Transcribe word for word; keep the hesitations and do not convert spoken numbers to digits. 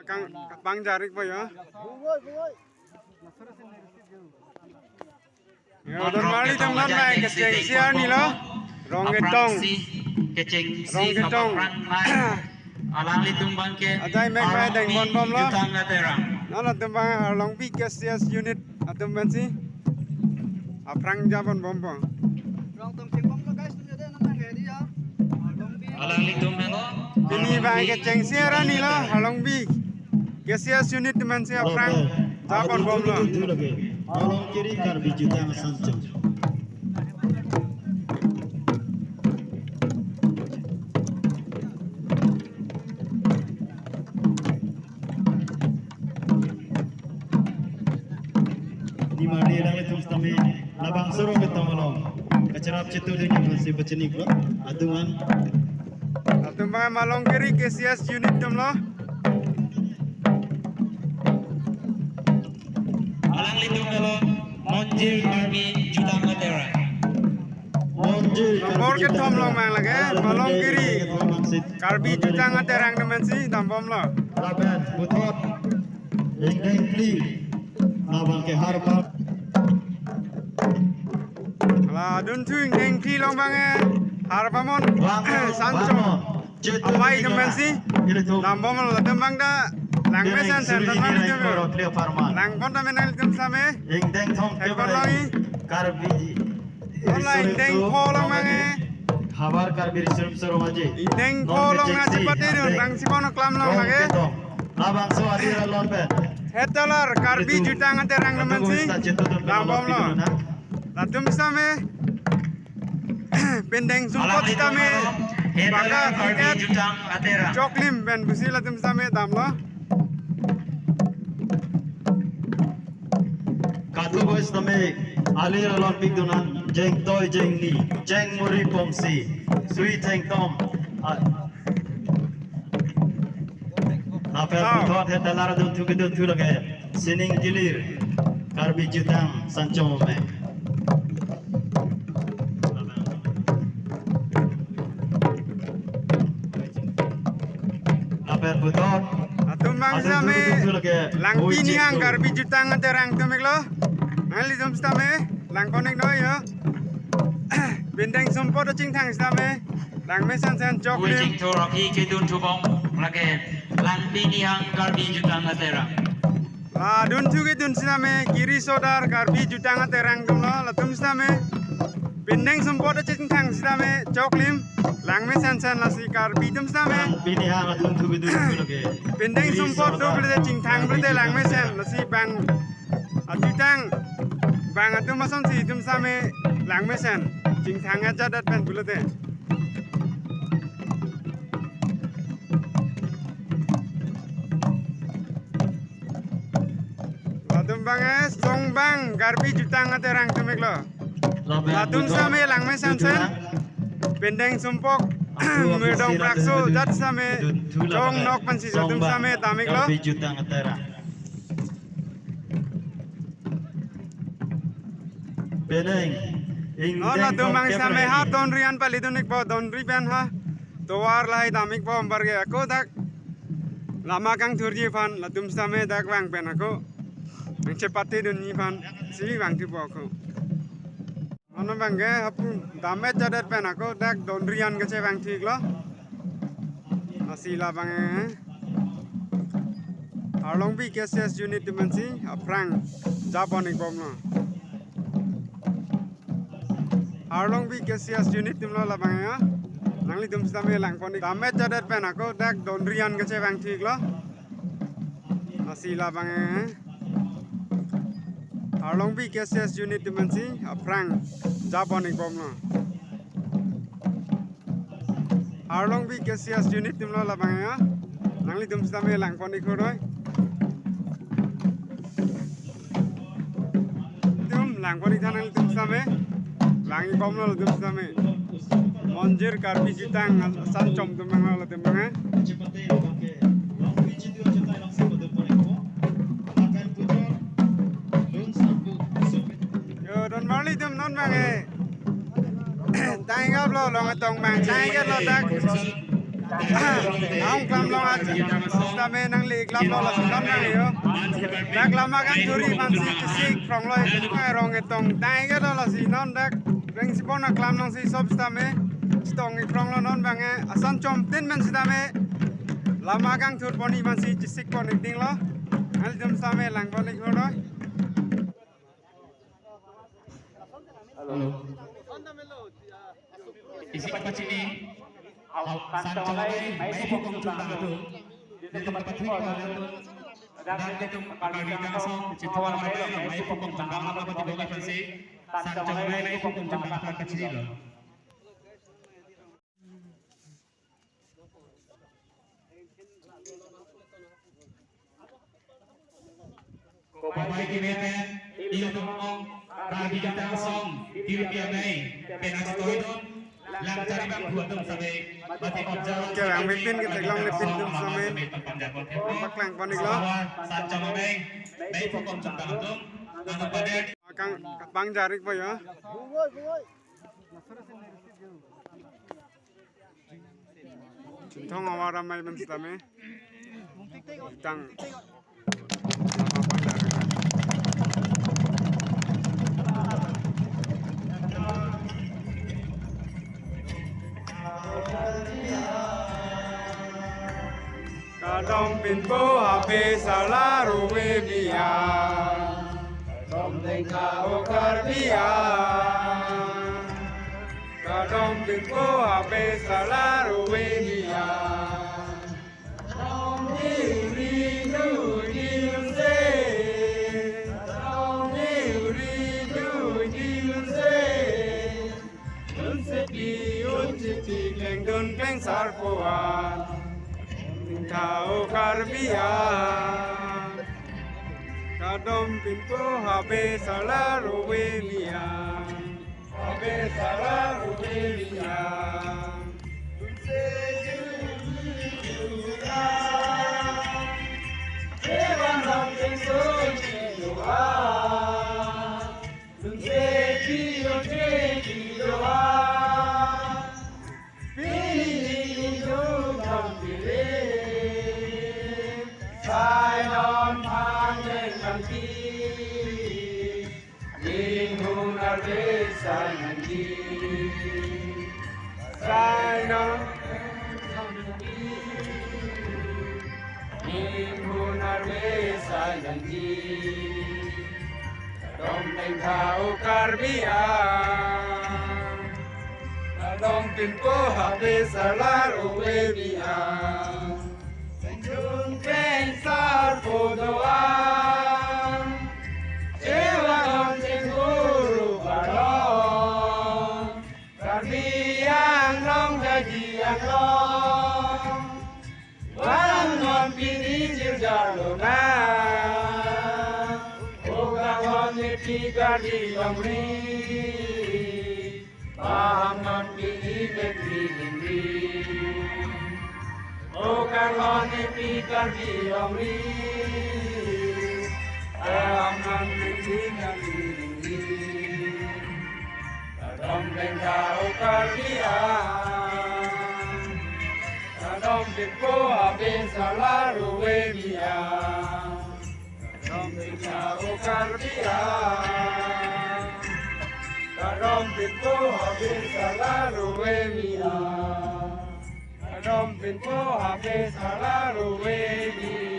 Kang, bang jarik po ya. Yo, don marli atum non bang kechengsi arni lo. Rong ketong. Kechengsi Rong ketong. Kaprang nai. Alanglitum bang ke. Ajai mek bai deng bon bom lo. Jutang Aterang. Non atum bang Arlongpi K C S unit atum pensi aphrang jabon bom bom. Rong tong sing bom lo guys, tum jade non bang ke dia. Alanglitum melo. Pini bang kechengsi arni lo Arlongpi K C S unit atum pensi aphrang jabon bom lo. Malongkiri Karbi Jutang Sanchom. Nima de alanglitum sitame labangso rong ketong along kacherap chitu de nang si bachenik lo. Adungan. Atum bang Malongkiri K C S unit atum lo. Alanglitum lo Monjir Karbi Jutang Aterang. Monjir Karbi Nombor kethom Jutang long bang lake, Aterang. Malongkiri. Karbi Jutang Aterang atum pensi dambom lo. Lapen puthot. Ingdeng phli. Labang ke harpa. La dunthu ingdeng phli long bang eh. Harpa mon. Bang, Sanchom. Bang, Apai atum pensi. Ilitum. Dambom lo atum bang da. Langmesen sen, Suri dan Hini mali Rai atum. Koro Cleo Parman. Langpon ta menang atum sitame. Ingdeng thong Langpon kebalai. Lagi. Karbi. Hola ingdeng pho long bang eh. Habar Karbi Riso Nimso Rong Aje. Ingdeng pho long na chepate dun, bang si kono klam long lake. Labangso alir alon pen. Hetalar Karbi Jutang Aterang atum pensi. Dambom lo. Latum sitame. Pindeng sumpot sitame. Hetalar Karbi Jutang Aterang. Choklim pen pusi latum sitame damlo. Katu boys tame alir alon pik dunan jeng toi jeng ni, jeng muri pongsi, sui thengtom. A-, lapen puthot hetalar dunthu kedunthu lake, sining kilir, Karbi Jutang Sanchom me. Lapen puthot. Atum bang sitame Langpi Nihang Karbi Jutang Aterang atum iklo. Nanglitum sitame langpon ik noi yo. Pindeng sumpot chingthang sitame. Langmesen sen choklim. Ui chingthur aphi kedunthu bom lake Langpi Nihang Karbi Jutang Aterang. La dunthu kedun sitame Giri Sodar Karbi Jutang Aterang atum lo, latum sitame. Pindeng sumpot chingthang sitame choklim. Langmesen sen lasi Karbi atum sitame. Pini ha dunthu kedun lake. Pindeng sumpot do pulote chingthang pulote langmesen lasi bang ajutang bang atum asonsi atum sitame langmesen chingthang ajadat pen pulote. Latum bang eh, Songbang Karbi Jutang Aterang atum iklo. Latum sitame langmesen sen. Pindeng sumpot. Mirdong prakso jat sitame. Chong nok pensi latum sitame dam iklo. Karbi Jutang Aterang. Penang. Non latum bang sitame ha donri an pali dun ikpo, donri pen ha. Tovar lahai dam ikpo ambar ke ako dak. Lama kangthurji aphan latum sitame dak vang pen ako. Nang chepate dunji aphan si vangthupo ako. Mano bang ke hapu dam-et jadet pen ako dak donri an kachevangthu iklo. Lasi labang eh. Arlongpi K C S unit atum pensi aphrang jabon ik bomlo. Arlongpi K C S unit atum lo labang eh. Nanglitum sitame langpon ik dam-et jadet pen ako dak donri an kachevangthu iklo. Lasi labang eh. Arlongpi K C S unit atum pensi aphrang jabon ik bomlo. Arlongpi K C S unit atum lo labang eh. Nanglitum sitame langpon ik huroi. Tum langpon ik tha nanglitum sitame. Lang ik bomlo latum sitame. Monjir Karbi Jutang Sanchom atum bang lo latum bang eh. Yo, don marli atum non bang eh. Tang ik aplo, long atong bang tang ik aplo dak. Ang klam long aja. Sitame nangli klam long lasi non nang yo. Dak lama kangthur-i aphansi chesik phrong lo, arong etong dai ke do lasi non dak. Reng sipon aklam nangsi sop sitame. Chetong-i phrong lo non bang e. Asan chom tin men sitame. Lama kangthur pon-i aphansi chesik pon-i ding lo. Nanglitum sitame lang pon-i lo. Hello. Isi pachini. San Chonglei, mei pokong chundang atum. Nelitum pathik ko atum. Dak nelitum Karbi Riso Nimso Chetong Havar Amei, mei pokong chundang atum pati bong aphansi. San Chonglei, mei pokong chundang atum pachini lo. Kopai kemeten, ilitum ong, Karbi Riso Nimso, T V P amei, pen achetoidun, lang chari bang dua atum sabe, mati observe. Oke, lang mepin kita lang mepin atum sabe. Paklang pon-i lo. San Chonglei, mei pokong chundang atum, anu pada. Kang bang jarik po ya. Chetong Havar Amei pen sitame. Tang. Kadom pinpo habe sala ruwe biya. Kadom dengka o Karbi a. Kadom pinpo habe sala ruwe biya. Kadom ni uri nu ni lunse. Kadom ni uri nu ni lunse. Lunse pi unse pi klengdun klengsar po a. Dengka o Karbi a. Kadom pinpo habe sala ruwe biya. Habe sala ruwe biya. Lunse ju ju ju a. Sewan ram kengso ju ju a. Lunse pi unse pi ju a. Pini nelitum pire. Sai non phan len kangki. Ninghun arve sai nangji. Sai non. Ninghun arve sai nangji. Kadom dengka o Karbi a. Kadom pinpo habe sala ruwe biya. Klengdun klengsar po do a. Chewa non chenguru baron. Karbi Anglong jaji Anglong. Vang non pini jirja lonang. O kanghon nepi Karbi longri. Paham non pini petri lingri. O kanghon nepi Karbi longri. Paham non pini Karbi lingri. Kadom dengka o Karbi a. Kadom pinpo habe sala ruwe biya. Kadom dengka o Karbi a. Kadom pinpo habe sala ruwe biya. Kadom pinpo habe sala ruwe biya.